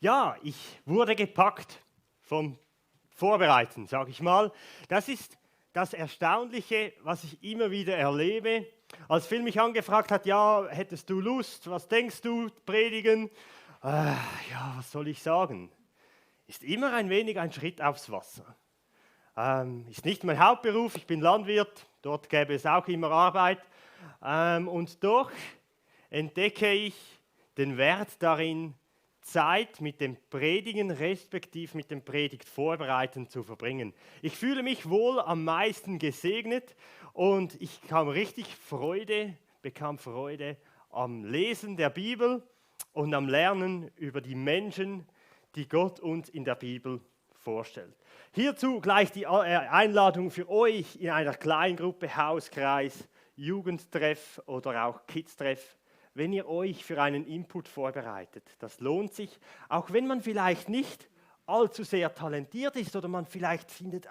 Ja, ich wurde gepackt vom Vorbereiten, sage ich mal. Das ist das Erstaunliche, was ich immer wieder erlebe. Als Phil mich angefragt hat, ja, hättest du Lust, was denkst du, predigen? Ja, was soll ich sagen? Ist immer ein wenig ein Schritt aufs Wasser. Ist nicht mein Hauptberuf, ich bin Landwirt, dort gäbe es auch immer Arbeit. Und doch entdecke ich den Wert darin, Zeit mit dem Predigen respektive mit dem Predigtvorbereiten zu verbringen. Ich fühle mich wohl am meisten gesegnet und ich bekam Freude am Lesen der Bibel und am Lernen über die Menschen, die Gott uns in der Bibel vorstellt. Hierzu gleich die Einladung für euch in einer Kleingruppe, Hauskreis, Jugendtreff oder auch Kids-Treff, wenn ihr euch für einen Input vorbereitet. Das lohnt sich, auch wenn man vielleicht nicht allzu sehr talentiert ist oder man vielleicht findet,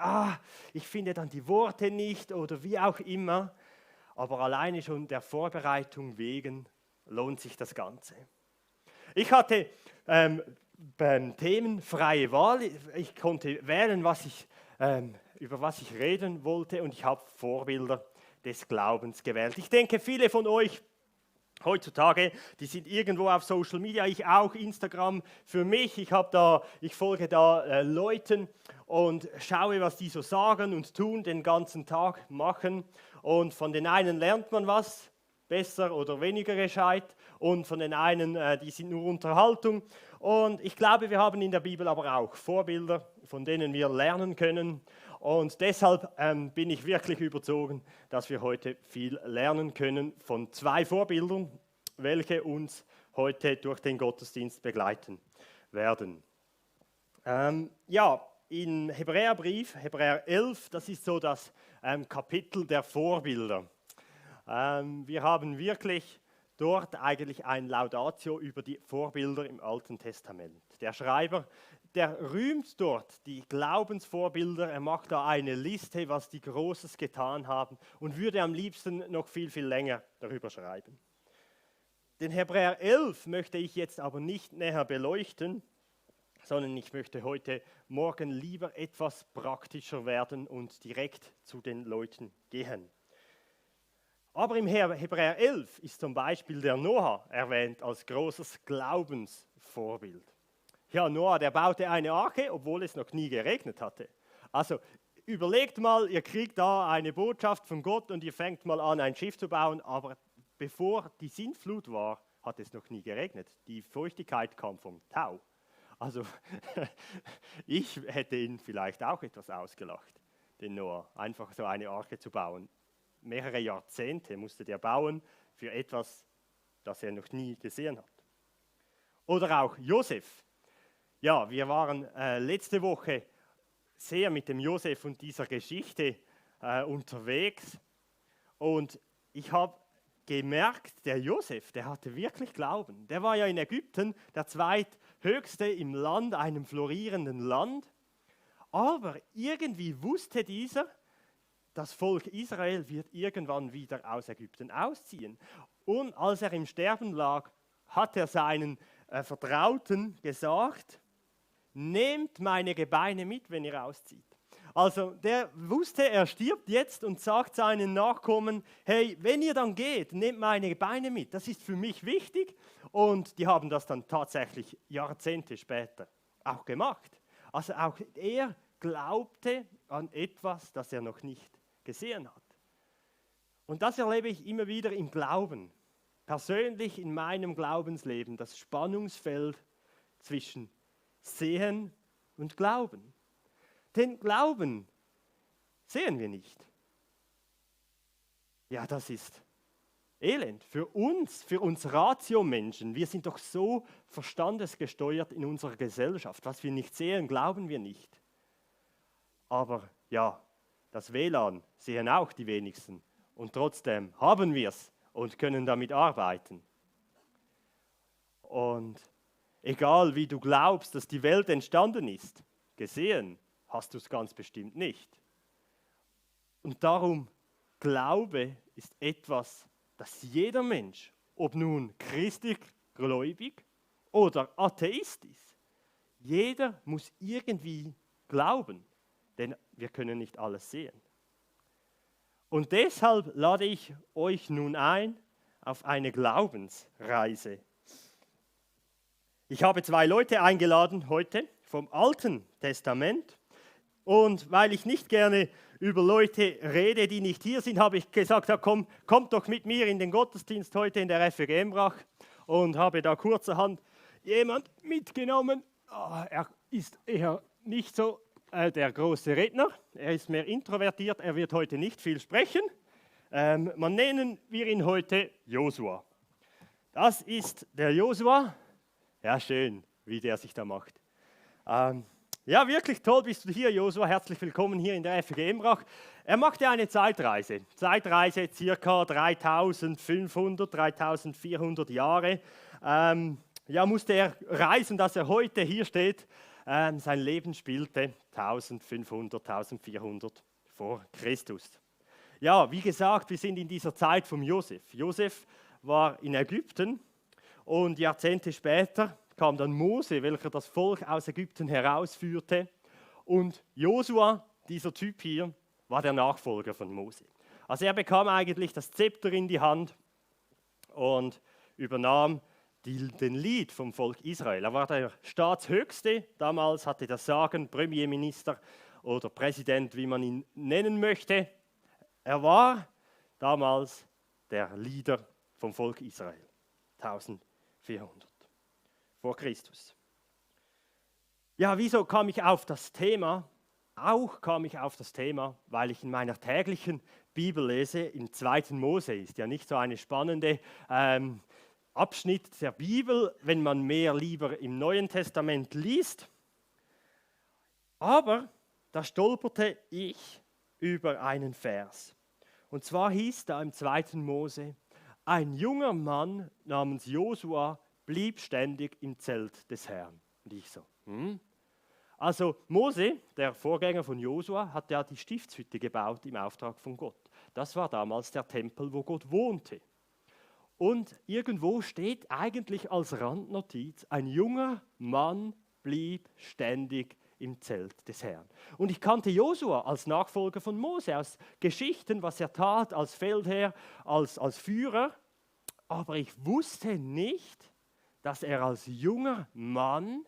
ich finde dann die Worte nicht oder wie auch immer, aber alleine schon der Vorbereitung wegen lohnt sich das Ganze. Ich hatte beim Themen freie Wahl, ich konnte wählen, über was ich reden wollte und ich habe Vorbilder des Glaubens gewählt. Ich denke, viele von euch heutzutage, die sind irgendwo auf Social Media, ich auch, Instagram für mich. Ich folge da Leuten und schaue, was die so sagen und tun, den ganzen Tag machen. Und von den einen lernt man was, besser oder weniger gescheit. Und von den einen, die sind nur Unterhaltung. Und ich glaube, wir haben in der Bibel aber auch Vorbilder, von denen wir lernen können. Und deshalb bin ich wirklich überzeugt, dass wir heute viel lernen können von zwei Vorbildern, welche uns heute durch den Gottesdienst begleiten werden. In Hebräerbrief, Hebräer 11, das ist so das Kapitel der Vorbilder. Wir haben wirklich dort eigentlich ein Laudatio über die Vorbilder im Alten Testament. Der Schreiber, der rühmt dort die Glaubensvorbilder, er macht da eine Liste, was die Großes getan haben und würde am liebsten noch viel, viel länger darüber schreiben. Den Hebräer 11 möchte ich jetzt aber nicht näher beleuchten, sondern ich möchte morgen lieber etwas praktischer werden und direkt zu den Leuten gehen. Aber im Hebräer 11 ist zum Beispiel der Noah erwähnt als großes Glaubensvorbild. Ja, Noah, der baute eine Arche, obwohl es noch nie geregnet hatte. Also überlegt mal, ihr kriegt da eine Botschaft von Gott und ihr fängt mal an, ein Schiff zu bauen, aber bevor die Sintflut war, hat es noch nie geregnet. Die Feuchtigkeit kam vom Tau. Also ich hätte ihn vielleicht auch etwas ausgelacht, den Noah, einfach so eine Arche zu bauen. Mehrere Jahrzehnte musste der bauen für etwas, das er noch nie gesehen hat. Oder auch Josef. Ja, wir waren letzte Woche sehr mit dem Josef und dieser Geschichte unterwegs und ich habe gemerkt, der Josef, der hatte wirklich Glauben. Der war ja in Ägypten der zweithöchste im Land, einem florierenden Land, aber irgendwie wusste dieser, das Volk Israel wird irgendwann wieder aus Ägypten ausziehen. Und als er im Sterben lag, hat er seinen Vertrauten gesagt, nehmt meine Gebeine mit, wenn ihr auszieht. Also der wusste, er stirbt jetzt und sagt seinen Nachkommen, hey, wenn ihr dann geht, nehmt meine Gebeine mit, das ist für mich wichtig. Und die haben das dann tatsächlich Jahrzehnte später auch gemacht. Also auch er glaubte an etwas, das er noch nicht gesehen hat. Und das erlebe ich immer wieder im Glauben. Persönlich in meinem Glaubensleben, das Spannungsfeld zwischen Sehen und Glauben. Denn Glauben sehen wir nicht. Ja, das ist elend für uns Ratio-Menschen. Wir sind doch so verstandesgesteuert in unserer Gesellschaft. Was wir nicht sehen, glauben wir nicht. Aber ja, das WLAN sehen auch die wenigsten. Und trotzdem haben wir es und können damit arbeiten. Und egal wie du glaubst, dass die Welt entstanden ist, gesehen hast du es ganz bestimmt nicht. Und darum, Glaube ist etwas, das jeder Mensch, ob nun christlich, gläubig oder Atheist ist, Jeder muss irgendwie glauben, denn wir können nicht alles sehen. Und deshalb lade ich euch nun ein auf eine Glaubensreise. Ich habe 2 Leute eingeladen heute vom Alten Testament. Und weil ich nicht gerne über Leute rede, die nicht hier sind, habe ich gesagt, ja, kommt doch mit mir in den Gottesdienst heute in der FEG Embrach. Und habe da kurzerhand jemand mitgenommen. Er ist eher nicht so der große Redner, er ist mehr introvertiert, er wird heute nicht viel sprechen. Man nennen wir ihn heute Josua. Das ist der Josua. Ja, schön, wie der sich da macht. Ja, wirklich toll bist du hier, Josua. Herzlich willkommen hier in der FEG Embrach. Er machte eine Zeitreise. Zeitreise circa 3500, 3400 Jahre. Ja, musste er reisen, dass er heute hier steht. Sein Leben spielte 1500, 1400 vor Christus. Ja, wie gesagt, wir sind in dieser Zeit von Josef. Josef war in Ägypten und Jahrzehnte später kam dann Mose, welcher das Volk aus Ägypten herausführte. Und Josua, dieser Typ hier, war der Nachfolger von Mose. Also er bekam eigentlich das Zepter in die Hand und übernahm den Lead vom Volk Israel. Er war der Staatshöchste, damals hatte das Sagen, Premierminister oder Präsident, wie man ihn nennen möchte. Er war damals der Leader vom Volk Israel, 1400 vor Christus. Ja, wieso kam ich auf das Thema? Auch kam ich auf das Thema, weil ich in meiner täglichen Bibel lese, im 2. Mose, ist ja nicht so eine spannende Abschnitt der Bibel, wenn man mehr lieber im Neuen Testament liest. Aber da stolperte ich über einen Vers. Und zwar hieß da im 2. Mose, ein junger Mann namens Josua blieb ständig im Zelt des Herrn. Und ich so, Also Mose, der Vorgänger von Josua, hat ja die Stiftshütte gebaut im Auftrag von Gott. Das war damals der Tempel, wo Gott wohnte. Und irgendwo steht eigentlich als Randnotiz, ein junger Mann blieb ständig im Zelt des Herrn. Und ich kannte Josua als Nachfolger von Mose, aus Geschichten, was er tat als Feldherr, als Führer. Aber ich wusste nicht, dass er als junger Mann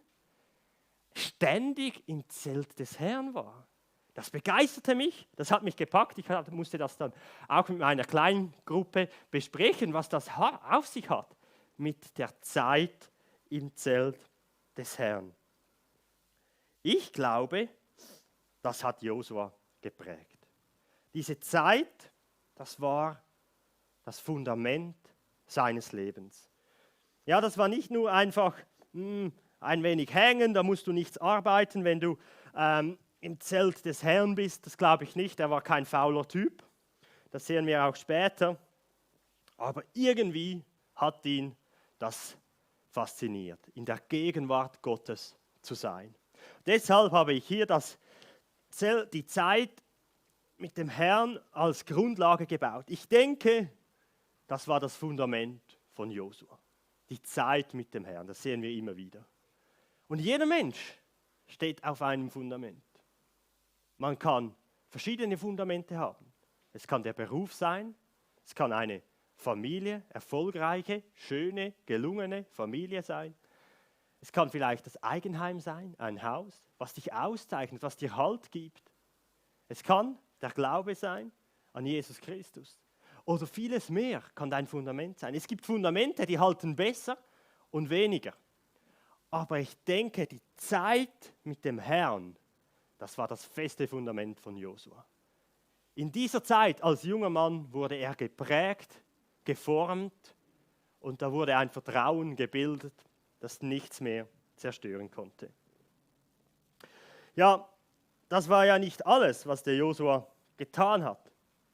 ständig im Zelt des Herrn war. Das begeisterte mich, das hat mich gepackt. Ich musste das dann auch mit meiner kleinen Gruppe besprechen, was das auf sich hat mit der Zeit im Zelt des Herrn. Ich glaube, das hat Josua geprägt. Diese Zeit, das war das Fundament seines Lebens. Ja, das war nicht nur einfach ein wenig hängen, da musst du nichts arbeiten, wenn du im Zelt des Herrn bist, das glaube ich nicht, er war kein fauler Typ, das sehen wir auch später, aber irgendwie hat ihn das fasziniert, in der Gegenwart Gottes zu sein. Deshalb habe ich hier die Zeit mit dem Herrn als Grundlage gebaut. Ich denke, das war das Fundament von Josua, die Zeit mit dem Herrn, das sehen wir immer wieder. Und jeder Mensch steht auf einem Fundament. Man kann verschiedene Fundamente haben. Es kann der Beruf sein, es kann eine Familie, erfolgreiche, schöne, gelungene Familie sein. Es kann vielleicht das Eigenheim sein, ein Haus, was dich auszeichnet, was dir Halt gibt. Es kann der Glaube sein an Jesus Christus. Oder vieles mehr kann dein Fundament sein. Es gibt Fundamente, die halten besser und weniger. Aber ich denke, die Zeit mit dem Herrn, das war das feste Fundament von Josua. In dieser Zeit als junger Mann wurde er geprägt, geformt und da wurde ein Vertrauen gebildet, das nichts mehr zerstören konnte. Ja, das war ja nicht alles, was der Josua getan hat.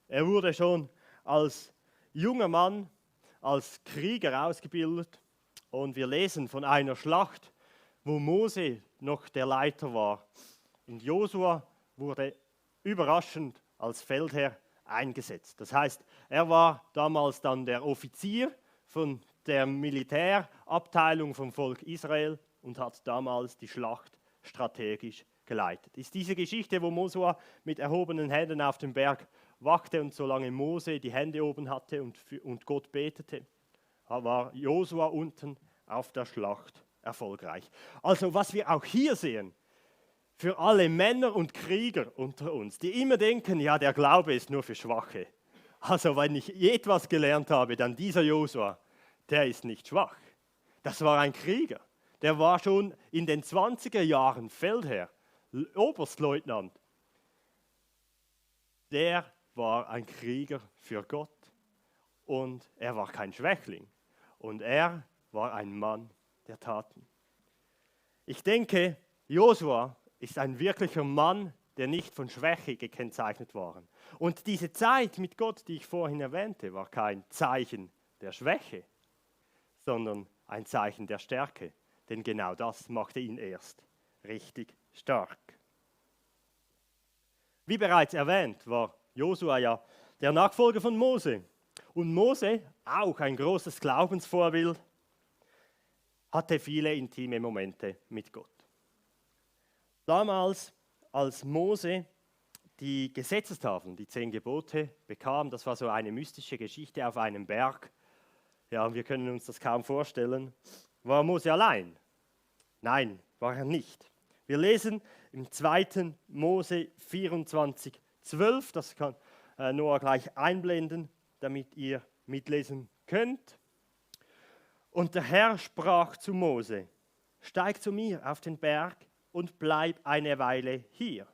Er wurde schon als junger Mann, als Krieger ausgebildet und wir lesen von einer Schlacht, wo Mose noch der Leiter war. Und Josua wurde überraschend als Feldherr eingesetzt. Das heißt, er war damals dann der Offizier von der Militärabteilung vom Volk Israel und hat damals die Schlacht strategisch geleitet. Ist diese Geschichte, wo Josua mit erhobenen Händen auf dem Berg wachte und solange Mose die Hände oben hatte und Gott betete, war Josua unten auf der Schlacht erfolgreich. Also was wir auch hier sehen, für alle Männer und Krieger unter uns, die immer denken, ja, der Glaube ist nur für Schwache. Also wenn ich etwas gelernt habe, dann dieser Josua, der ist nicht schwach. Das war ein Krieger. Der war schon in den 20er Jahren Feldherr, Oberstleutnant. Der war ein Krieger für Gott und er war kein Schwächling. Und er war ein Mann der Taten. Ich denke, Josua ist ein wirklicher Mann, der nicht von Schwäche gekennzeichnet war. Und diese Zeit mit Gott, die ich vorhin erwähnte, war kein Zeichen der Schwäche, sondern ein Zeichen der Stärke. Denn genau das machte ihn erst richtig stark. Wie bereits erwähnt, war Josua ja der Nachfolger von Mose. Und Mose, auch ein großes Glaubensvorbild, hatte viele intime Momente mit Gott. Damals, als Mose die Gesetzestafeln, die 10 Gebote bekam, das war so eine mystische Geschichte auf einem Berg. Ja, wir können uns das kaum vorstellen. War Mose allein? Nein, war er nicht. Wir lesen im 2. Mose 24,12, das kann Noah gleich einblenden, damit ihr mitlesen könnt. Und der Herr sprach zu Mose: Steig zu mir auf den Berg und bleib eine Weile hier.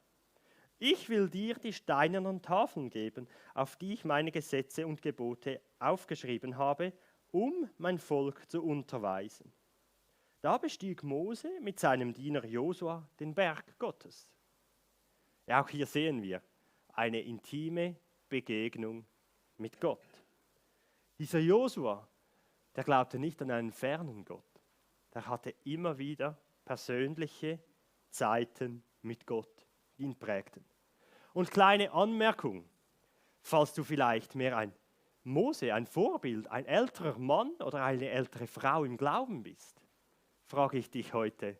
Ich will dir die steinernen Tafeln geben, auf die ich meine Gesetze und Gebote aufgeschrieben habe, um mein Volk zu unterweisen. Da bestieg Mose mit seinem Diener Josua den Berg Gottes. Ja, auch hier sehen wir eine intime Begegnung mit Gott. Dieser Josua, der glaubte nicht an einen fernen Gott. Der hatte immer wieder persönliche Zeiten mit Gott, die ihn prägten. Und kleine Anmerkung, falls du vielleicht mehr ein Mose, ein Vorbild, ein älterer Mann oder eine ältere Frau im Glauben bist, frage ich dich heute,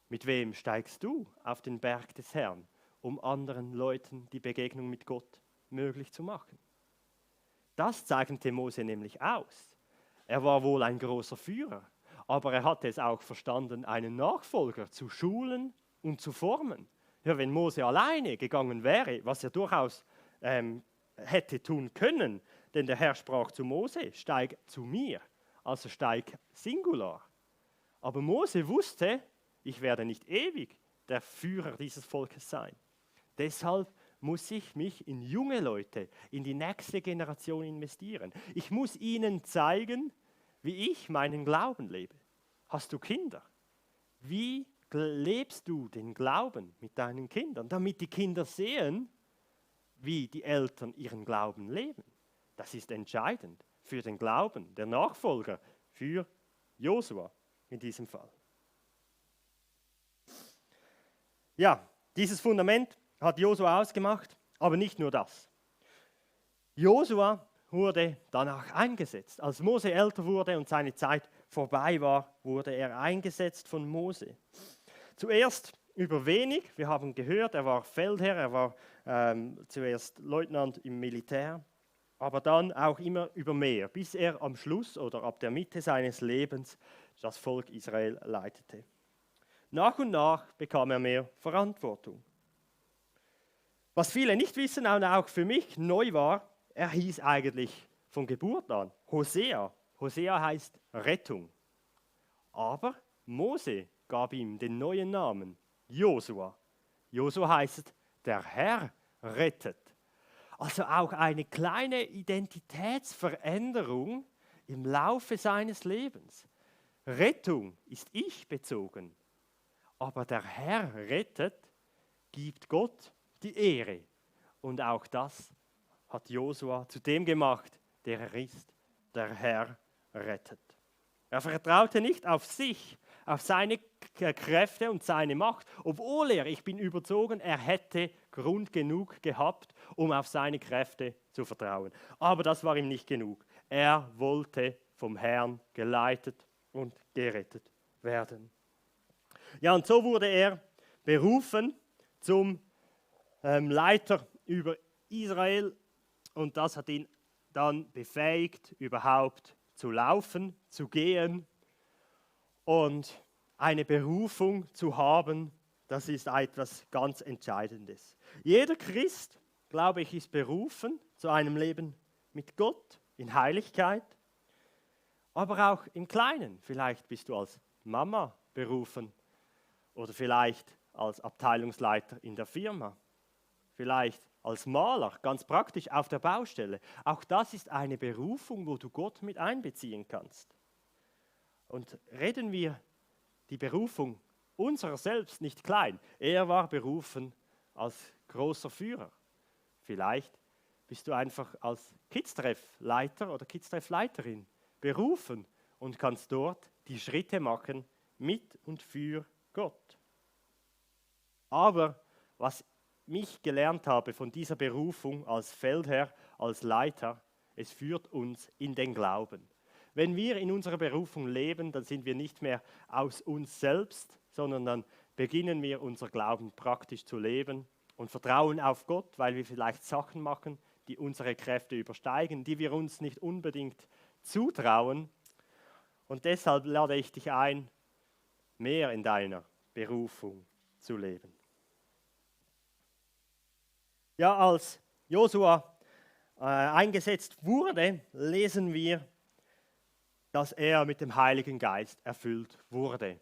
mit wem steigst du auf den Berg des Herrn, um anderen Leuten die Begegnung mit Gott möglich zu machen? Das zeichnete Mose nämlich aus. Er war wohl ein großer Führer, aber er hatte es auch verstanden, einen Nachfolger zu schulen und zu formen. Ja, wenn Mose alleine gegangen wäre, was er durchaus hätte tun können, denn der Herr sprach zu Mose: Steig zu mir, also steig Singular. Aber Mose wusste, ich werde nicht ewig der Führer dieses Volkes sein. Deshalb muss ich mich in junge Leute, in die nächste Generation investieren. Ich muss ihnen zeigen, wie ich meinen Glauben lebe. Hast du Kinder? Wie lebst du den Glauben mit deinen Kindern, damit die Kinder sehen, wie die Eltern ihren Glauben leben? Das ist entscheidend für den Glauben der Nachfolger, für Josua in diesem Fall. Ja, dieses Fundament hat Josua ausgemacht, aber nicht nur das. Josua wurde danach eingesetzt. Als Mose älter wurde und seine Zeit vorbei war, wurde er eingesetzt von Mose. Zuerst über wenig, wir haben gehört, er war Feldherr, er war zuerst Leutnant im Militär, aber dann auch immer über mehr, bis er am Schluss oder ab der Mitte seines Lebens das Volk Israel leitete. Nach und nach bekam er mehr Verantwortung. Was viele nicht wissen und auch für mich neu war, er hieß eigentlich von Geburt an Hosea. Hosea heißt Rettung. Aber Mose gab ihm den neuen Namen Josua. Josua heißt, der Herr rettet. Also auch eine kleine Identitätsveränderung im Laufe seines Lebens. Rettung ist ich-bezogen, aber der Herr rettet, gibt Gott die Ehre. Und auch das hat Josua zu dem gemacht, der er ist, der Herr rettet. Er vertraute nicht auf sich, auf seine Kräfte und seine Macht, obwohl ich bin überzeugt, er hätte Grund genug gehabt, um auf seine Kräfte zu vertrauen. Aber das war ihm nicht genug. Er wollte vom Herrn geleitet und gerettet werden. Ja, und so wurde er berufen zum Leiter über Israel und das hat ihn dann befähigt, überhaupt zu laufen, zu gehen und eine Berufung zu haben. Das ist etwas ganz Entscheidendes. Jeder Christ, glaube ich, ist berufen zu einem Leben mit Gott in Heiligkeit, aber auch im Kleinen. Vielleicht bist du als Mama berufen oder vielleicht als Abteilungsleiter in der Firma, vielleicht als Maler, ganz praktisch auf der Baustelle. Auch das ist eine Berufung, wo du Gott mit einbeziehen kannst. Und reden wir die Berufung unserer selbst nicht klein. Er war berufen als großer Führer. Vielleicht bist du einfach als Kids-Treff-Leiter oder Kids-Treff-Leiterin berufen und kannst dort die Schritte machen mit und für Gott. Aber was ich gelernt habe von dieser Berufung als Feldherr, als Leiter, es führt uns in den Glauben. Wenn wir in unserer Berufung leben, dann sind wir nicht mehr aus uns selbst, sondern dann beginnen wir unser Glauben praktisch zu leben und vertrauen auf Gott, weil wir vielleicht Sachen machen, die unsere Kräfte übersteigen, die wir uns nicht unbedingt zutrauen. Und deshalb lade ich dich ein, mehr in deiner Berufung zu leben. Ja, als Josua eingesetzt wurde, lesen wir, dass er mit dem Heiligen Geist erfüllt wurde.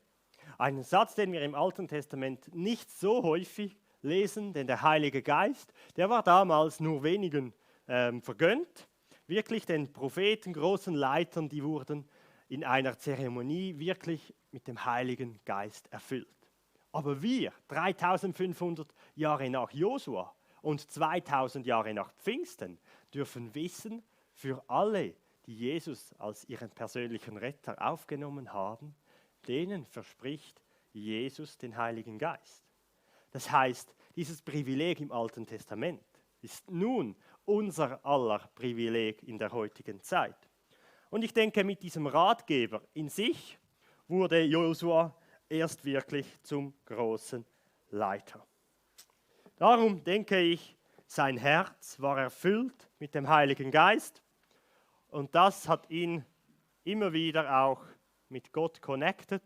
Ein Satz, den wir im Alten Testament nicht so häufig lesen, denn der Heilige Geist, der war damals nur wenigen vergönnt. Wirklich den Propheten, großen Leitern, die wurden in einer Zeremonie wirklich mit dem Heiligen Geist erfüllt. Aber wir, 3500 Jahre nach Josua und 2000 Jahre nach Pfingsten, dürfen wissen, für alle, die Jesus als ihren persönlichen Retter aufgenommen haben, denen verspricht Jesus den Heiligen Geist. Das heißt, dieses Privileg im Alten Testament ist nun unser aller Privileg in der heutigen Zeit. Und ich denke, mit diesem Ratgeber in sich wurde Josua erst wirklich zum großen Leiter. Darum denke ich, sein Herz war erfüllt mit dem Heiligen Geist und das hat ihn immer wieder auch mit Gott connected.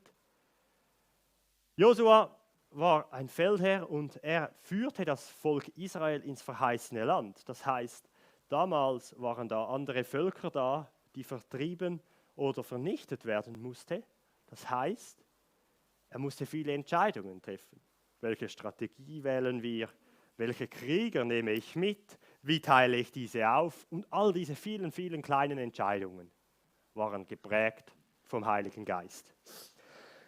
Josua war ein Feldherr und er führte das Volk Israel ins verheißene Land. Das heißt, damals waren da andere Völker da, die vertrieben oder vernichtet werden mussten. Das heißt, er musste viele Entscheidungen treffen. Welche Strategie wählen wir? Welche Krieger nehme ich mit? Wie teile ich diese auf? Und all diese vielen, vielen kleinen Entscheidungen waren geprägt vom Heiligen Geist.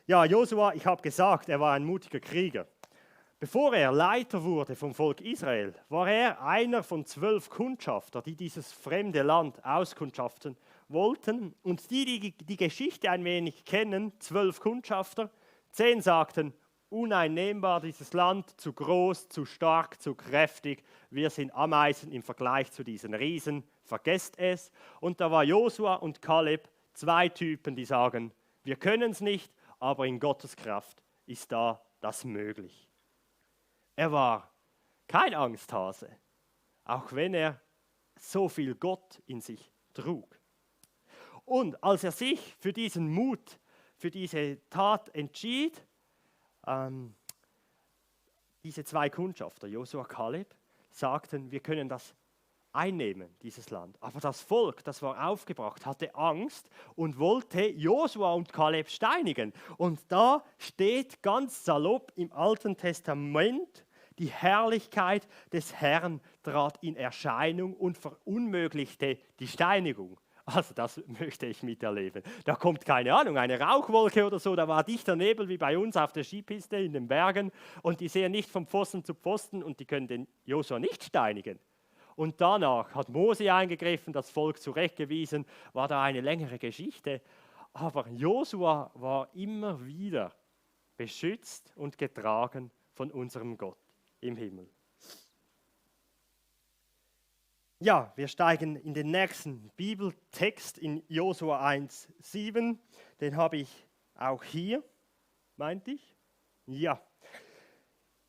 Ja, Josua, ich habe gesagt, er war ein mutiger Krieger. Bevor er Leiter wurde vom Volk Israel, war er einer von 12 Kundschafter, die dieses fremde Land auskundschaften wollten. Und die Geschichte ein wenig kennen, 12 Kundschafter, 10 sagten, uneinnehmbar dieses Land, zu groß, zu stark, zu kräftig. Wir sind Ameisen im Vergleich zu diesen Riesen, vergesst es. Und da war Josua und Kaleb, 2 Typen, die sagen, wir können es nicht, aber in Gottes Kraft ist da das möglich. Er war kein Angsthase, auch wenn er so viel Gott in sich trug. Und als er sich für diesen Mut, für diese Tat entschied, diese 2 Kundschafter, Josua und Kaleb, sagten, wir können das einnehmen, dieses Land. Aber das Volk, das war aufgebracht, hatte Angst und wollte Josua und Kaleb steinigen. Und da steht ganz salopp im Alten Testament, die Herrlichkeit des Herrn trat in Erscheinung und verunmöglichte die Steinigung. Also das möchte ich miterleben. Da kommt, keine Ahnung, eine Rauchwolke oder so, da war dichter Nebel wie bei uns auf der Skipiste in den Bergen und die sehen nicht vom Pfosten zu Pfosten und die können den Josua nicht steinigen. Und danach hat Mose eingegriffen, das Volk zurechtgewiesen, war da eine längere Geschichte. Aber Josua war immer wieder beschützt und getragen von unserem Gott im Himmel. Ja, wir steigen in den nächsten Bibeltext in Josua 1,7. Den habe ich auch hier, meinte ich. Ja,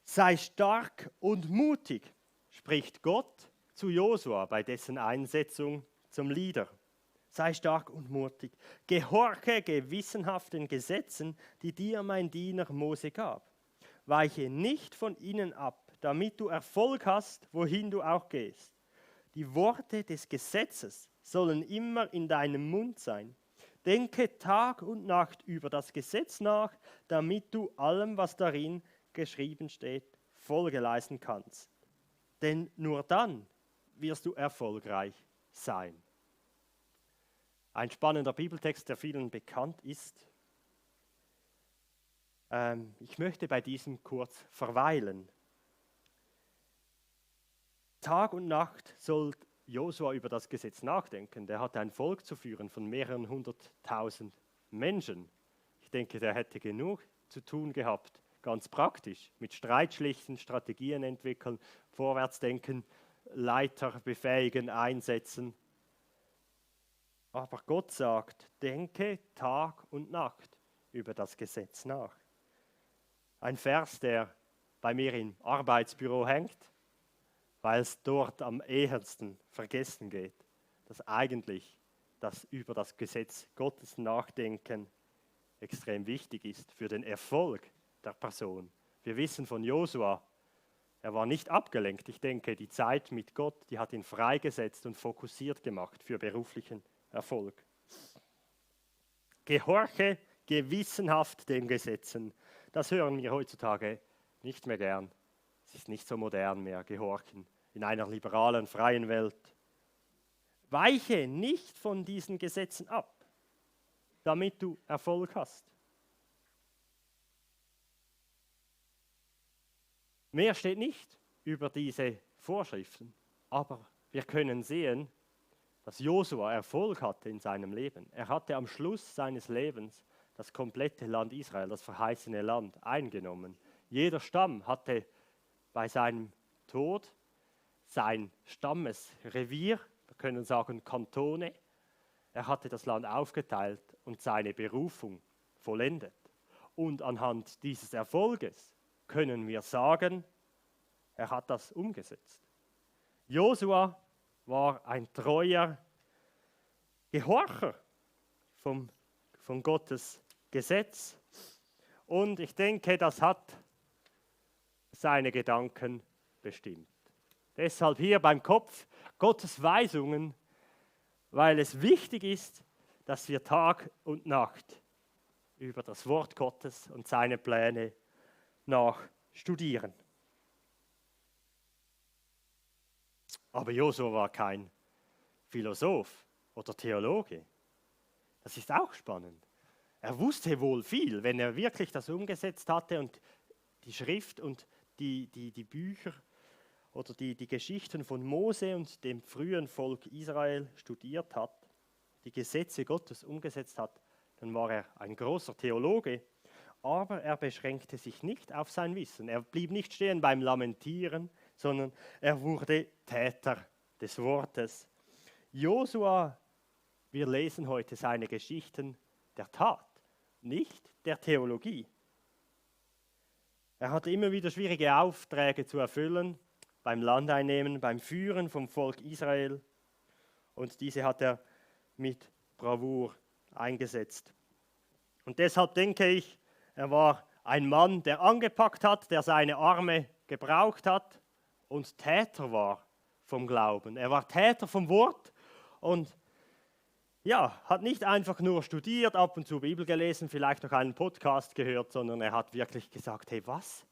sei stark und mutig, spricht Gott zu Josua bei dessen Einsetzung zum Leader. Sei stark und mutig, gehorche gewissenhaft den Gesetzen, die dir mein Diener Mose gab. Weiche nicht von ihnen ab, damit du Erfolg hast, wohin du auch gehst. Die Worte des Gesetzes sollen immer in deinem Mund sein. Denke Tag und Nacht über das Gesetz nach, damit du allem, was darin geschrieben steht, Folge leisten kannst. Denn nur dann wirst du erfolgreich sein. Ein spannender Bibeltext, der vielen bekannt ist. Ich möchte bei diesem kurz verweilen. Tag und Nacht soll Josua über das Gesetz nachdenken. Der hatte ein Volk zu führen von mehreren 100.000 Menschen. Ich denke, der hätte genug zu tun gehabt, ganz praktisch, mit Streitschlichten, Strategien entwickeln, Vorwärtsdenken, Leiter befähigen, einsetzen. Aber Gott sagt, denke Tag und Nacht über das Gesetz nach. Ein Vers, der bei mir im Arbeitsbüro hängt, weil es dort am ehesten vergessen geht, dass eigentlich das über das Gesetz Gottes nachdenken extrem wichtig ist für den Erfolg der Person. Wir wissen von Josua, er war nicht abgelenkt. Ich denke, die Zeit mit Gott, die hat ihn freigesetzt und fokussiert gemacht für beruflichen Erfolg. Gehorche gewissenhaft den Gesetzen. Das hören wir heutzutage nicht mehr gern. Es ist nicht so modern mehr, gehorchen in einer liberalen, freien Welt. Weiche nicht von diesen Gesetzen ab, damit du Erfolg hast. Mehr steht nicht über diese Vorschriften, aber wir können sehen, dass Josua Erfolg hatte in seinem Leben. Er hatte am Schluss seines Lebens das komplette Land Israel, das verheißene Land, eingenommen. Jeder Stamm hatte bei seinem Tod sein Stammesrevier, wir können sagen Kantone. Er hatte das Land aufgeteilt und seine Berufung vollendet. Und anhand dieses Erfolges können wir sagen, er hat das umgesetzt. Josua war ein treuer Gehorcher von Gottes Gesetz. Und ich denke, das hat seine Gedanken bestimmt. Deshalb hier beim Kopf Gottes Weisungen, weil es wichtig ist, dass wir Tag und Nacht über das Wort Gottes und seine Pläne nachstudieren. Aber Josua war kein Philosoph oder Theologe. Das ist auch spannend. Er wusste wohl viel, wenn er wirklich das umgesetzt hatte und die Schrift und die Bücher oder die Geschichten von Mose und dem frühen Volk Israel studiert hat, die Gesetze Gottes umgesetzt hat, dann war er ein großer Theologe, aber er beschränkte sich nicht auf sein Wissen. Er blieb nicht stehen beim Lamentieren, sondern er wurde Täter des Wortes. Josua, wir lesen heute seine Geschichten der Tat, nicht der Theologie. Er hatte immer wieder schwierige Aufträge zu erfüllen, beim Landeinnehmen, beim Führen vom Volk Israel. Und diese hat er mit Bravour eingesetzt. Und deshalb denke ich, er war ein Mann, der angepackt hat, der seine Arme gebraucht hat und Täter war vom Glauben. Er war Täter vom Wort und ja, hat nicht einfach nur studiert, ab und zu Bibel gelesen, vielleicht noch einen Podcast gehört, sondern er hat wirklich gesagt, hey, was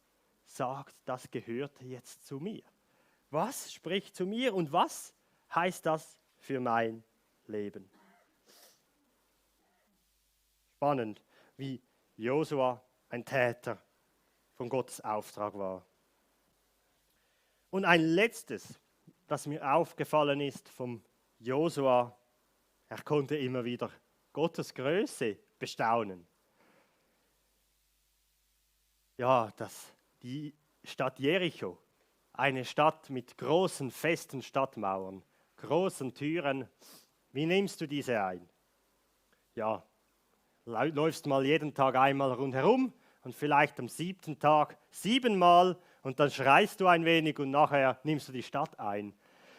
sagt, das gehört jetzt zu mir? Was spricht zu mir und was heißt das für mein Leben? Spannend, wie Josua ein Täter von Gottes Auftrag war. Und ein letztes, das mir aufgefallen ist vom Josua, er konnte immer wieder Gottes Größe bestaunen. Ja, die Stadt Jericho, eine Stadt mit großen, festen Stadtmauern, großen Türen. Wie nimmst du diese ein? Ja, läufst mal jeden Tag einmal rundherum und vielleicht am 7. Tag 7-mal und dann schreist du ein wenig und nachher nimmst du die Stadt ein.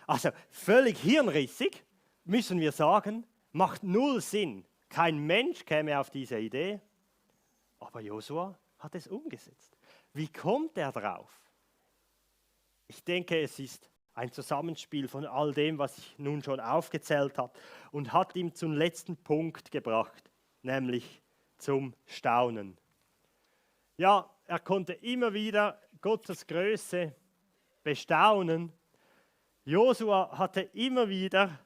Also völlig hirnrissig, müssen wir sagen, macht null Sinn. Kein Mensch käme auf diese Idee, aber Josua hat es umgesetzt. Wie kommt er drauf? Ich denke, es ist ein Zusammenspiel von all dem, was ich nun schon aufgezählt habe und hat ihn zum letzten Punkt gebracht, nämlich zum Staunen. Ja, er konnte immer wieder Gottes Größe bestaunen. Josua hatte immer wieder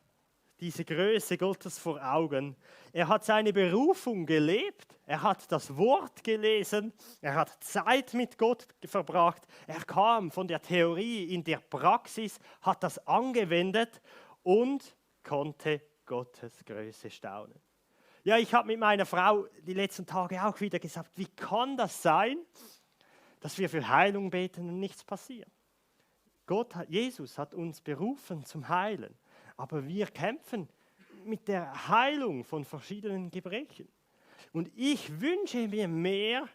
diese Größe Gottes vor Augen. Er hat seine Berufung gelebt, er hat das Wort gelesen, er hat Zeit mit Gott verbracht, er kam von der Theorie in der Praxis, hat das angewendet und konnte Gottes Größe staunen. Ja, ich habe mit meiner Frau die letzten Tage auch wieder gesagt, wie kann das sein, dass wir für Heilung beten und nichts passiert? Jesus hat uns berufen zum Heilen. Aber wir kämpfen mit der Heilung von verschiedenen Gebrechen. Und ich wünsche mir mehr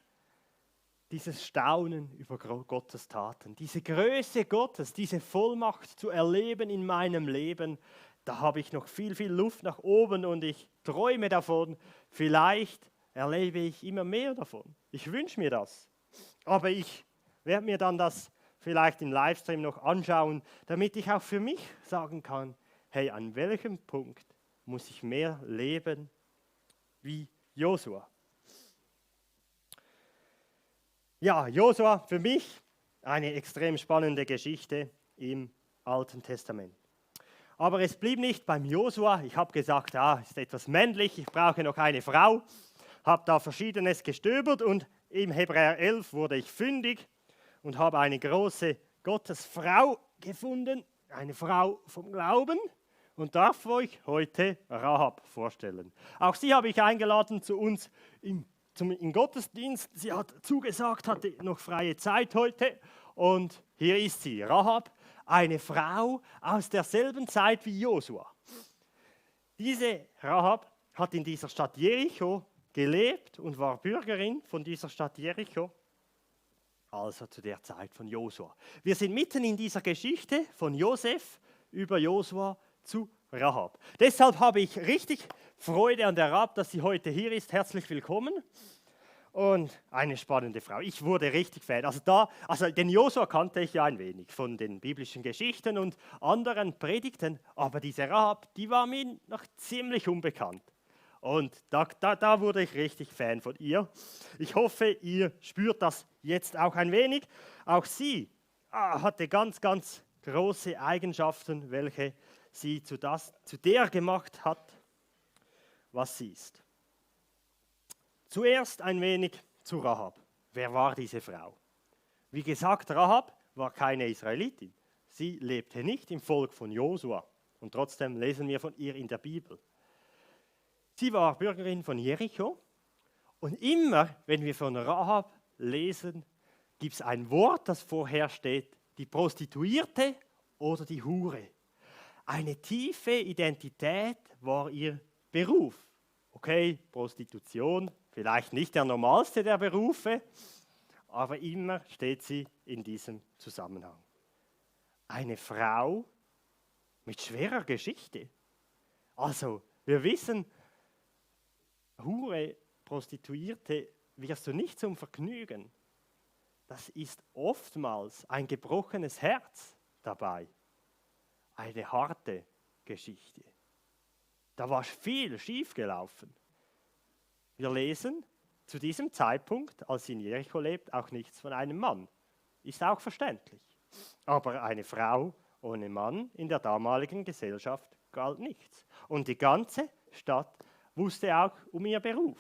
dieses Staunen über Gottes Taten, diese Größe Gottes, diese Vollmacht zu erleben in meinem Leben. Da habe ich noch viel, viel Luft nach oben und ich träume davon. Vielleicht erlebe ich immer mehr davon. Ich wünsche mir das. Aber ich werde mir dann das vielleicht im Livestream noch anschauen, damit ich auch für mich sagen kann, hey, an welchem Punkt muss ich mehr leben wie Josua? Ja, Josua für mich eine extrem spannende Geschichte im Alten Testament. Aber es blieb nicht beim Josua. Ich habe gesagt, ist etwas männlich, ich brauche noch eine Frau. Habe da Verschiedenes gestöbert und im Hebräer 11 wurde ich fündig und habe eine große Gottesfrau gefunden, eine Frau vom Glauben. Und darf euch heute Rahab vorstellen. Auch sie habe ich eingeladen zu uns im Gottesdienst. Sie hat zugesagt, hatte noch freie Zeit heute. Und hier ist sie, Rahab, eine Frau aus derselben Zeit wie Josua. Diese Rahab hat in dieser Stadt Jericho gelebt und war Bürgerin von dieser Stadt Jericho, also zu der Zeit von Josua. Wir sind mitten in dieser Geschichte von Josef über Josua zu Rahab. Deshalb habe ich richtig Freude an der Rahab, dass sie heute hier ist. Herzlich willkommen. Und eine spannende Frau. Ich wurde richtig Fan. Also den Josua kannte ich ja ein wenig von den biblischen Geschichten und anderen Predigten, aber diese Rahab, die war mir noch ziemlich unbekannt. Und da wurde ich richtig Fan von ihr. Ich hoffe, ihr spürt das jetzt auch ein wenig. Auch sie hatte ganz, ganz große Eigenschaften, welche sie zu der gemacht hat, was sie ist. Zuerst ein wenig zu Rahab. Wer war diese Frau? Wie gesagt, Rahab war keine Israelitin. Sie lebte nicht im Volk von Josua. Und trotzdem lesen wir von ihr in der Bibel. Sie war Bürgerin von Jericho. Und immer, wenn wir von Rahab lesen, gibt es ein Wort, das vorher steht, die Prostituierte oder die Hure. Eine tiefe Identität war ihr Beruf. Okay, Prostitution, vielleicht nicht der normalste der Berufe, aber immer steht sie in diesem Zusammenhang. Eine Frau mit schwerer Geschichte. Also, wir wissen, Hure, Prostituierte, wirst du nicht zum Vergnügen. Das ist oftmals ein gebrochenes Herz dabei. Eine harte Geschichte. Da war viel schiefgelaufen. Wir lesen zu diesem Zeitpunkt, als sie in Jericho lebt, auch nichts von einem Mann. Ist auch verständlich. Aber eine Frau ohne Mann in der damaligen Gesellschaft galt nichts. Und die ganze Stadt wusste auch um ihr Beruf,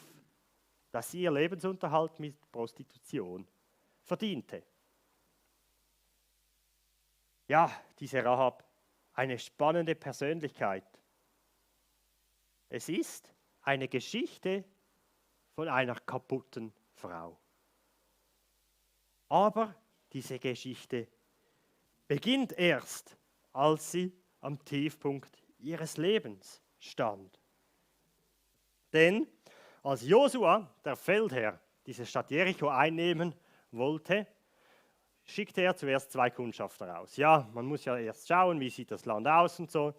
dass sie ihr Lebensunterhalt mit Prostitution verdiente. Ja, diese Rahab, eine spannende Persönlichkeit. Es ist eine Geschichte von einer kaputten Frau. Aber diese Geschichte beginnt erst, als sie am Tiefpunkt ihres Lebens stand. Denn als Josua, der Feldherr, diese Stadt Jericho einnehmen wollte, schickte er zuerst 2 Kundschafter aus. Ja, man muss ja erst schauen, wie sieht das Land aus und so.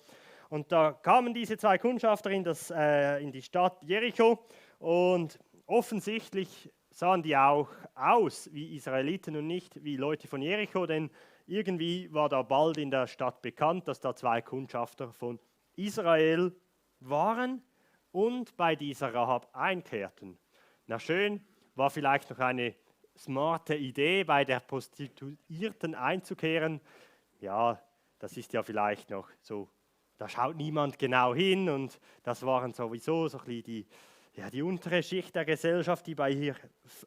Und da kamen diese 2 Kundschafter in die Stadt Jericho und offensichtlich sahen die auch aus wie Israeliten und nicht wie Leute von Jericho, denn irgendwie war da bald in der Stadt bekannt, dass da 2 Kundschafter von Israel waren und bei dieser Rahab einkehrten. Na schön, war vielleicht noch eine smarte Idee, bei der Prostituierten einzukehren. Ja, das ist ja vielleicht noch so, da schaut niemand genau hin und das waren sowieso so ein bisschen die untere Schicht der Gesellschaft, die bei ihr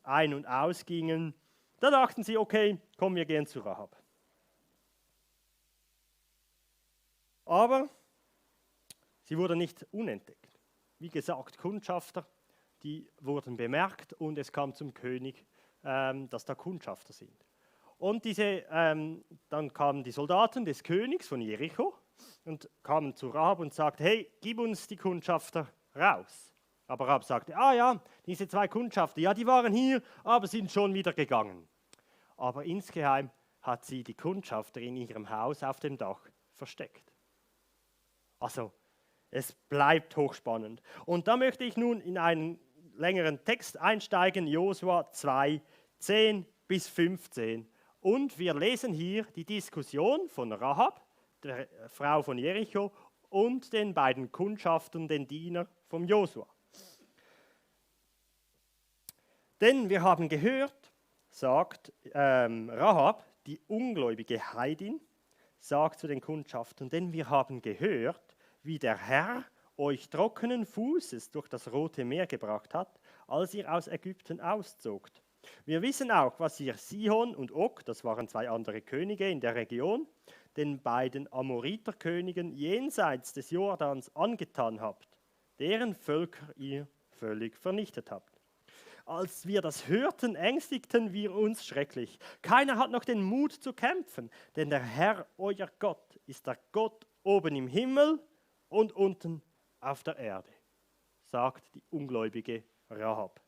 ein- und ausgingen. Da dachten sie, okay, komm, wir gehen zu Rahab. Aber sie wurde nicht unentdeckt. Wie gesagt, Kundschafter, die wurden bemerkt und es kam zum König, dass da Kundschafter sind. Und dann kamen die Soldaten des Königs von Jericho und kamen zu Rahab und sagten, hey, gib uns die Kundschafter raus. Aber Rahab sagte, ah ja, diese 2 Kundschafter, ja, die waren hier, aber sind schon wieder gegangen. Aber insgeheim hat sie die Kundschafter in ihrem Haus auf dem Dach versteckt. Also, es bleibt hochspannend. Und da möchte ich nun in einen längeren Text einsteigen, Josua 2, 10 bis 15. Und wir lesen hier die Diskussion von Rahab, der Frau von Jericho, und den beiden Kundschaftern, den Diener von Josua. Denn wir haben gehört, sagt Rahab, die ungläubige Heidin, sagt zu den Kundschaftern, denn wir haben gehört, wie der Herr euch trockenen Fußes durch das Rote Meer gebracht hat, als ihr aus Ägypten auszogt. Wir wissen auch, was ihr Sihon und Og, das waren 2 andere Könige in der Region, den beiden Amoriterkönigen jenseits des Jordans angetan habt, deren Völker ihr völlig vernichtet habt. Als wir das hörten, ängstigten wir uns schrecklich. Keiner hat noch den Mut zu kämpfen, denn der Herr, euer Gott, ist der Gott oben im Himmel und unten auf der Erde, sagt die ungläubige Rahab,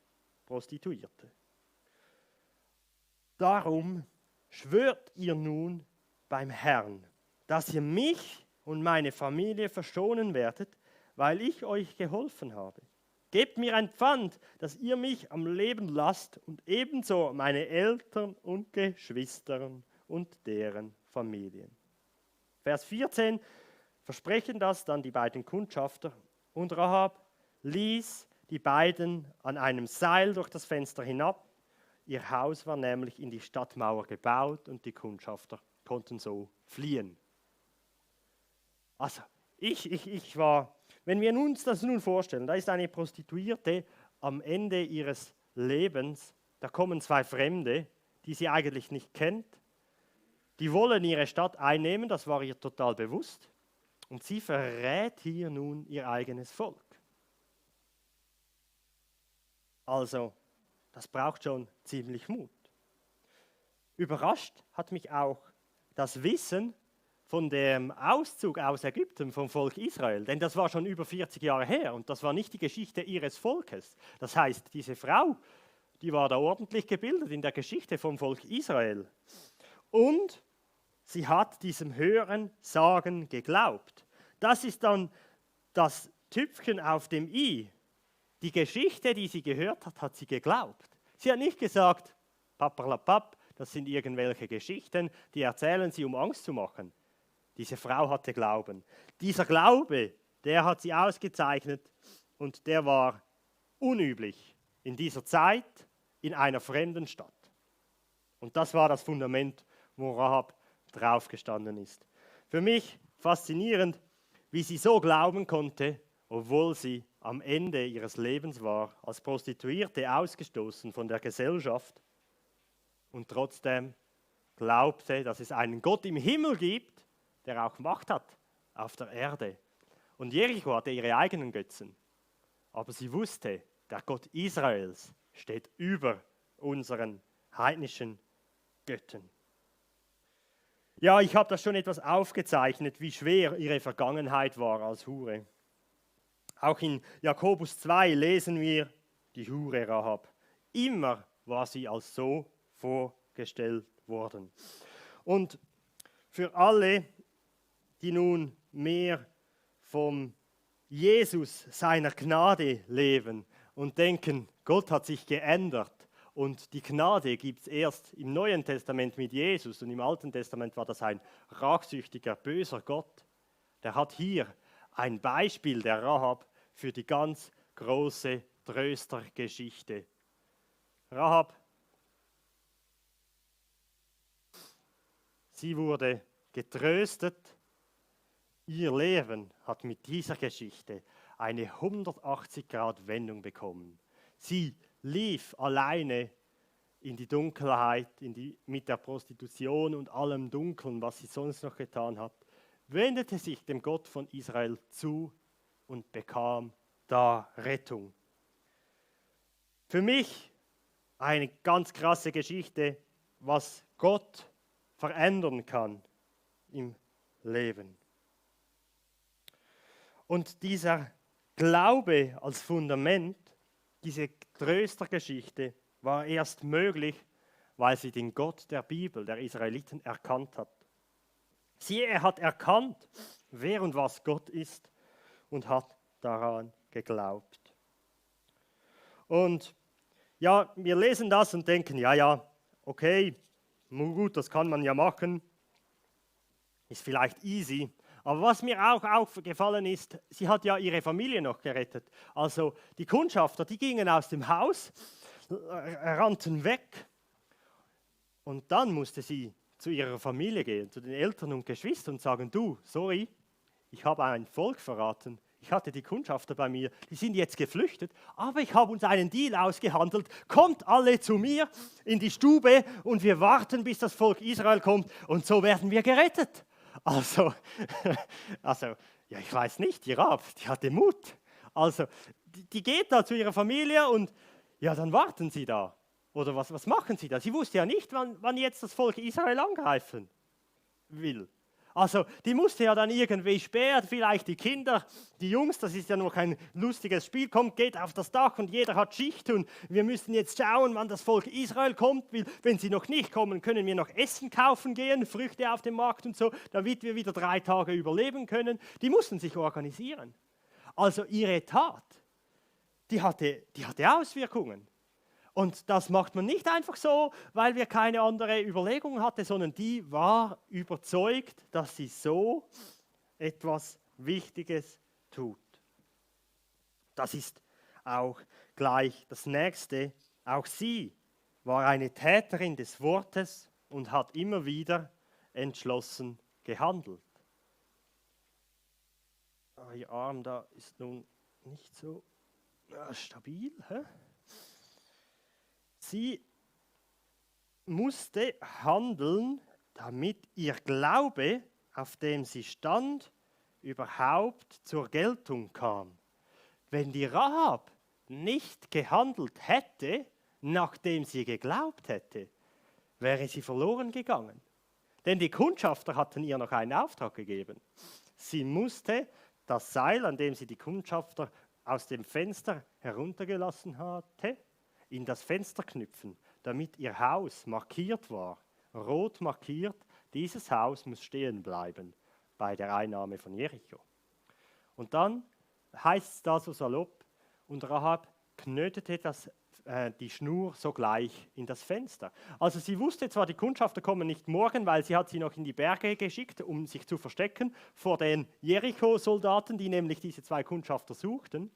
Prostituierte. Darum schwört ihr nun beim Herrn, dass ihr mich und meine Familie verschonen werdet, weil ich euch geholfen habe. Gebt mir ein Pfand, dass ihr mich am Leben lasst und ebenso meine Eltern und Geschwister und deren Familien. Vers 14 versprechen das dann die beiden Kundschafter und Rahab ließ die beiden an einem Seil durch das Fenster hinab. Ihr Haus war nämlich in die Stadtmauer gebaut und die Kundschafter konnten so fliehen. Also, wenn wir uns das nun vorstellen, da ist eine Prostituierte am Ende ihres Lebens, da kommen 2 Fremde, die sie eigentlich nicht kennt, die wollen ihre Stadt einnehmen, das war ihr total bewusst, und sie verrät hier nun ihr eigenes Volk. Also, das braucht schon ziemlich Mut. Überrascht hat mich auch das Wissen von dem Auszug aus Ägypten vom Volk Israel, denn das war schon über 40 Jahre her und das war nicht die Geschichte ihres Volkes. Das heißt, diese Frau, die war da ordentlich gebildet in der Geschichte vom Volk Israel. Und sie hat diesem Hören Sagen geglaubt. Das ist dann das Tüpfchen auf dem i. Die Geschichte, die sie gehört hat, hat sie geglaubt. Sie hat nicht gesagt, pappalapapp, das sind irgendwelche Geschichten, die erzählen sie, um Angst zu machen. Diese Frau hatte Glauben. Dieser Glaube, der hat sie ausgezeichnet und der war unüblich in dieser Zeit in einer fremden Stadt. Und das war das Fundament, wo Rahab draufgestanden ist. Für mich faszinierend, wie sie so glauben konnte, obwohl sie am Ende ihres Lebens war, als Prostituierte ausgestoßen von der Gesellschaft und trotzdem glaubte, dass es einen Gott im Himmel gibt, der auch Macht hat auf der Erde. Und Jericho hatte ihre eigenen Götzen, aber sie wusste, der Gott Israels steht über unseren heidnischen Göttern. Ja, ich habe das schon etwas aufgezeichnet, wie schwer ihre Vergangenheit war als Hure. Auch in Jakobus 2 lesen wir die Hure Rahab. Immer war sie als so vorgestellt worden. Und für alle, die nun mehr vom Jesus seiner Gnade leben und denken, Gott hat sich geändert und die Gnade gibt es erst im Neuen Testament mit Jesus und im Alten Testament war das ein rachsüchtiger, böser Gott. Der hat hier ein Beispiel der Rahab für die ganz große Tröstergeschichte. Rahab, sie wurde getröstet. Ihr Leben hat mit dieser Geschichte eine 180-Grad-Wendung bekommen. Sie lief alleine in die Dunkelheit, mit der Prostitution und allem Dunkeln, was sie sonst noch getan hat, wendete sich dem Gott von Israel zu und bekam da Rettung. Für mich eine ganz krasse Geschichte, was Gott verändern kann im Leben. Und dieser Glaube als Fundament, diese Tröstergeschichte, war erst möglich, weil sie den Gott der Bibel, der Israeliten, erkannt hat. Er hat erkannt, wer und was Gott ist und hat daran geglaubt. Und ja, wir lesen das und denken, ja, okay, gut, das kann man ja machen, ist vielleicht easy. Aber was mir auch aufgefallen ist, sie hat ja ihre Familie noch gerettet. Also die Kundschafter, die gingen aus dem Haus, rannten weg und dann musste sie zu ihrer Familie gehen, zu den Eltern und Geschwistern und sagen, du, sorry, ich habe ein Volk verraten. Ich hatte die Kundschafter bei mir, die sind jetzt geflüchtet, aber ich habe uns einen Deal ausgehandelt. Kommt alle zu mir in die Stube und wir warten, bis das Volk Israel kommt und so werden wir gerettet. Also, ja, ich weiß nicht, die Rahab, die hatte Mut. Also, die geht da zu ihrer Familie und ja, dann warten sie da. Oder was machen sie da? Sie wusste ja nicht, wann jetzt das Volk Israel angreifen will. Also, die musste ja dann irgendwie späher, vielleicht die Kinder, die Jungs, das ist ja nur kein lustiges Spiel, kommt, geht auf das Dach und jeder hat Schicht und wir müssen jetzt schauen, wann das Volk Israel kommt. Wenn sie noch nicht kommen, können wir noch Essen kaufen gehen, Früchte auf dem Markt und so, damit wir wieder 3 Tage überleben können. Die mussten sich organisieren. Also ihre Tat, die hatte Auswirkungen. Und das macht man nicht einfach so, weil wir keine andere Überlegung hatten, sondern die war überzeugt, dass sie so etwas Wichtiges tut. Das ist auch gleich das Nächste. Auch sie war eine Täterin des Wortes und hat immer wieder entschlossen gehandelt. Ihr Arm da ist nun nicht so stabil, hä? Sie musste handeln, damit ihr Glaube, auf dem sie stand, überhaupt zur Geltung kam. Wenn die Rahab nicht gehandelt hätte, nachdem sie geglaubt hätte, wäre sie verloren gegangen. Denn die Kundschafter hatten ihr noch einen Auftrag gegeben. Sie musste das Seil, an dem sie die Kundschafter aus dem Fenster heruntergelassen hatte, in das Fenster knüpfen, damit ihr Haus markiert war, rot markiert, dieses Haus muss stehen bleiben bei der Einnahme von Jericho. Und dann heißt es da so salopp, und Rahab knötete die Schnur sogleich in das Fenster. Also sie wusste zwar, die Kundschafter kommen nicht morgen, weil sie hat sie noch in die Berge geschickt, um sich zu verstecken vor den Jericho-Soldaten, die nämlich diese 2 Kundschafter suchten,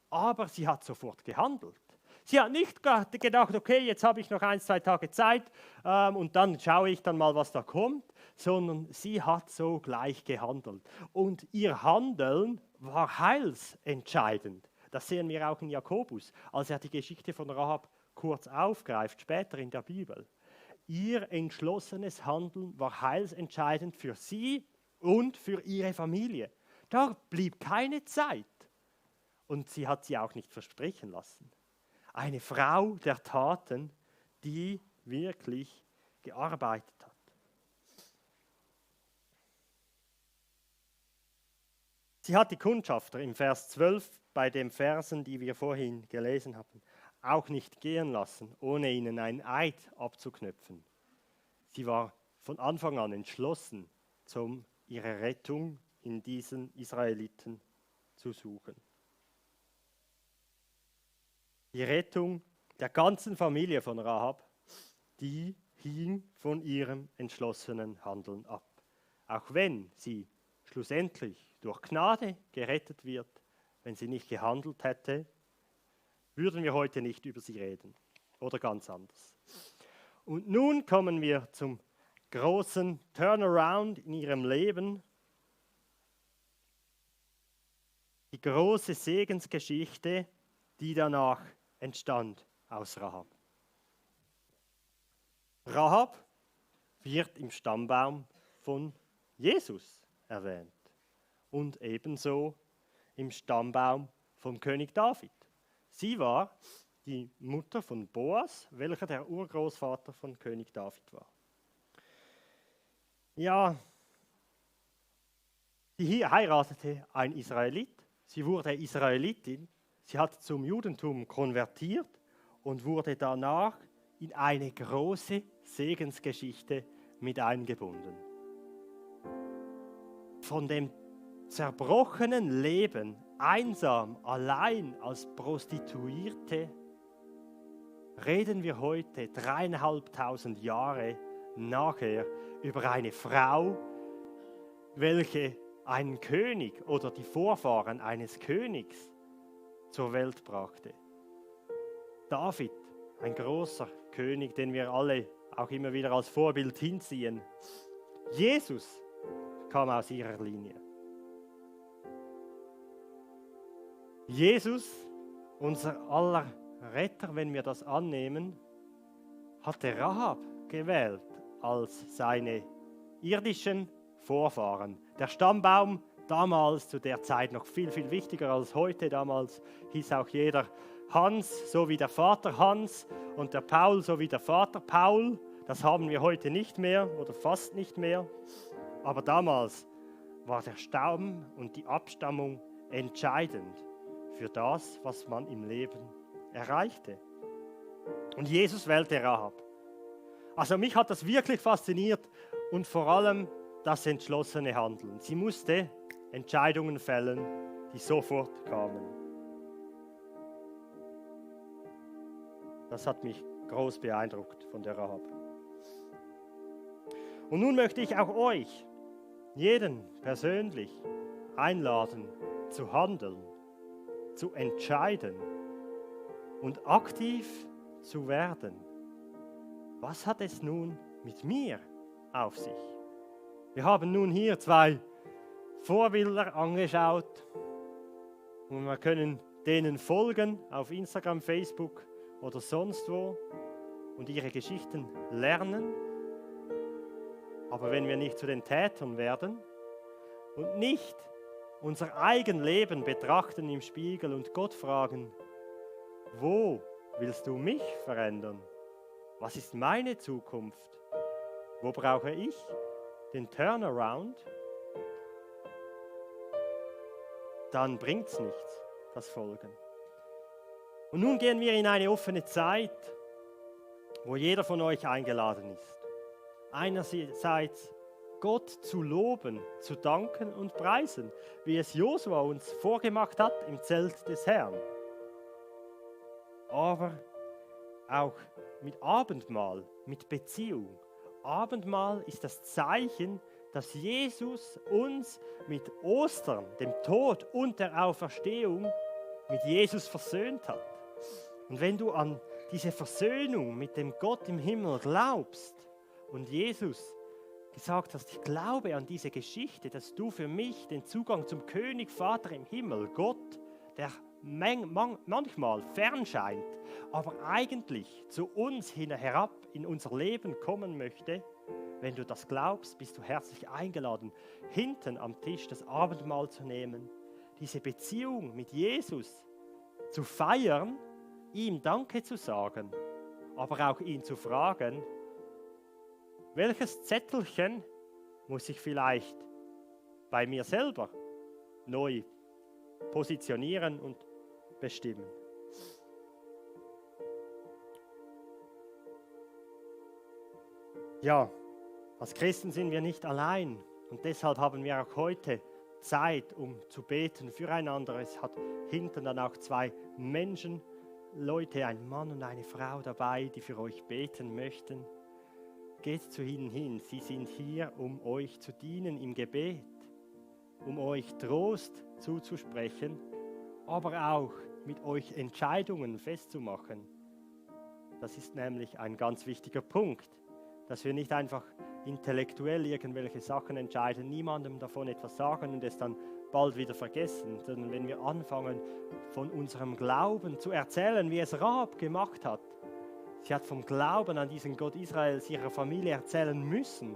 aber sie hat sofort gehandelt. Sie hat nicht gedacht, okay, jetzt habe ich noch 1, 2 Tage Zeit und dann schaue ich dann mal, was da kommt, sondern sie hat so gleich gehandelt. Und ihr Handeln war heilsentscheidend. Das sehen wir auch in Jakobus, als er die Geschichte von Rahab kurz aufgreift, später in der Bibel. Ihr entschlossenes Handeln war heilsentscheidend für sie und für ihre Familie. Da blieb keine Zeit. Und sie hat sie auch nicht versprechen lassen. Eine Frau der Taten, die wirklich gearbeitet hat. Sie hat die Kundschafter im Vers 12 bei den Versen, die wir vorhin gelesen haben, auch nicht gehen lassen, ohne ihnen einen Eid abzuknöpfen. Sie war von Anfang an entschlossen, ihre Rettung in diesen Israeliten zu suchen. Die Rettung der ganzen Familie von Rahab, die hing von ihrem entschlossenen Handeln ab. Auch wenn sie schlussendlich durch Gnade gerettet wird, wenn sie nicht gehandelt hätte, würden wir heute nicht über sie reden oder ganz anders. Und nun kommen wir zum großen Turnaround in ihrem Leben. Die große Segensgeschichte, die danach entstand aus Rahab. Rahab wird im Stammbaum von Jesus erwähnt und ebenso im Stammbaum vom König David. Sie war die Mutter von Boas, welcher der Urgroßvater von König David war. Ja, sie heiratete einen Israelit, sie wurde Israelitin, sie hat zum Judentum konvertiert und wurde danach in eine große Segensgeschichte mit eingebunden. Von dem zerbrochenen Leben, einsam, allein als Prostituierte, reden wir heute 3.500 Jahre nachher über eine Frau, welche einen König oder die Vorfahren eines Königs zur Welt brachte. David, ein großer König, den wir alle auch immer wieder als Vorbild hinziehen. Jesus kam aus ihrer Linie. Jesus, unser aller Retter, wenn wir das annehmen, hatte Rahab gewählt als seine irdischen Vorfahren. Der Stammbaum damals zu der Zeit noch viel, viel wichtiger als heute. Damals hieß auch jeder Hans, so wie der Vater Hans, und der Paul, so wie der Vater Paul. Das haben wir heute nicht mehr oder fast nicht mehr. Aber damals war der Stamm und die Abstammung entscheidend für das, was man im Leben erreichte. Und Jesus wählte Rahab. Also mich hat das wirklich fasziniert und vor allem das entschlossene Handeln. Sie musste Entscheidungen fällen, die sofort kamen. Das hat mich groß beeindruckt von der Rahab. Und nun möchte ich auch euch, jeden persönlich, einladen, zu handeln, zu entscheiden und aktiv zu werden. Was hat es nun mit mir auf sich? Wir haben nun hier 2 Vorbilder angeschaut und wir können denen folgen auf Instagram, Facebook oder sonst wo und ihre Geschichten lernen. Aber wenn wir nicht zu den Tätern werden und nicht unser eigenes Leben betrachten im Spiegel und Gott fragen, wo willst du mich verändern? Was ist meine Zukunft? Wo brauche ich den Turnaround? Dann bringt es nichts, das Folgen. Und nun gehen wir in eine offene Zeit, wo jeder von euch eingeladen ist. Einerseits Gott zu loben, zu danken und preisen, wie es Josua uns vorgemacht hat im Zelt des Herrn. Aber auch mit Abendmahl, mit Beziehung. Abendmahl ist das Zeichen, dass Jesus uns mit Ostern, dem Tod und der Auferstehung, mit Jesus versöhnt hat. Und wenn du an diese Versöhnung mit dem Gott im Himmel glaubst und Jesus gesagt hast, ich glaube an diese Geschichte, dass du für mich den Zugang zum König, Vater im Himmel, Gott, der manchmal fern scheint, aber eigentlich zu uns herab in unser Leben kommen möchte, wenn du das glaubst, bist du herzlich eingeladen, hinten am Tisch das Abendmahl zu nehmen, diese Beziehung mit Jesus zu feiern, ihm Danke zu sagen, aber auch ihn zu fragen, welches Zettelchen muss ich vielleicht bei mir selber neu positionieren und bestimmen. Ja, als Christen sind wir nicht allein und deshalb haben wir auch heute Zeit, um zu beten füreinander. Es hat hinten dann auch 2 Menschen, Leute, ein Mann und eine Frau dabei, die für euch beten möchten. Geht zu ihnen hin, sie sind hier, um euch zu dienen im Gebet, um euch Trost zuzusprechen, aber auch mit euch Entscheidungen festzumachen. Das ist nämlich ein ganz wichtiger Punkt, dass wir nicht einfach intellektuell irgendwelche Sachen entscheiden, niemandem davon etwas sagen und es dann bald wieder vergessen, sondern wenn wir anfangen, von unserem Glauben zu erzählen, wie es Rahab gemacht hat. Sie hat vom Glauben an diesen Gott Israels ihrer Familie erzählen müssen,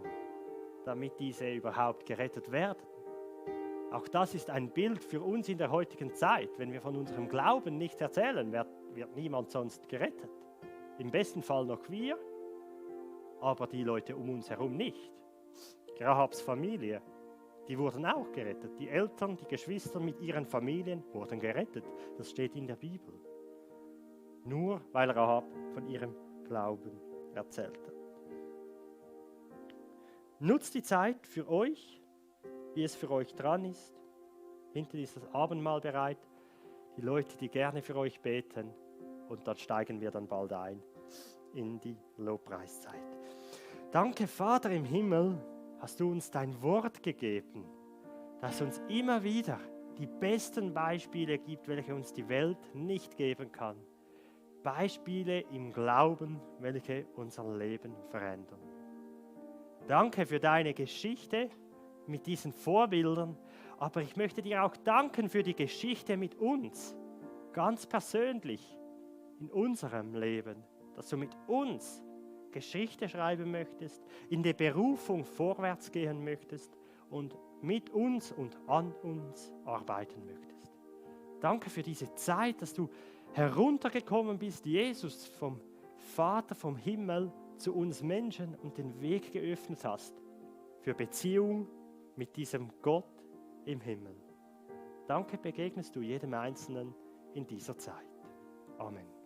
damit diese überhaupt gerettet werden. Auch das ist ein Bild für uns in der heutigen Zeit. Wenn wir von unserem Glauben nichts erzählen, wird niemand sonst gerettet. Im besten Fall noch wir, aber die Leute um uns herum nicht. Rahabs Familie, die wurden auch gerettet. Die Eltern, die Geschwister mit ihren Familien wurden gerettet. Das steht in der Bibel. Nur weil Rahab von ihrem Glauben erzählt hat. Nutzt die Zeit für euch, wie es für euch dran ist. Hinten ist das Abendmahl bereit. Die Leute, die gerne für euch beten. Und dann steigen wir dann bald ein in die Lobpreiszeit. Danke, Vater im Himmel, hast du uns dein Wort gegeben, das uns immer wieder die besten Beispiele gibt, welche uns die Welt nicht geben kann. Beispiele im Glauben, welche unser Leben verändern. Danke für deine Geschichte mit diesen Vorbildern, aber ich möchte dir auch danken für die Geschichte mit uns, ganz persönlich in unserem Leben, dass du mit uns Geschichte schreiben möchtest, in der Berufung vorwärts gehen möchtest und mit uns und an uns arbeiten möchtest. Danke für diese Zeit, dass du heruntergekommen bist, Jesus vom Vater vom Himmel zu uns Menschen und den Weg geöffnet hast für Beziehung mit diesem Gott im Himmel. Danke begegnest du jedem Einzelnen in dieser Zeit. Amen.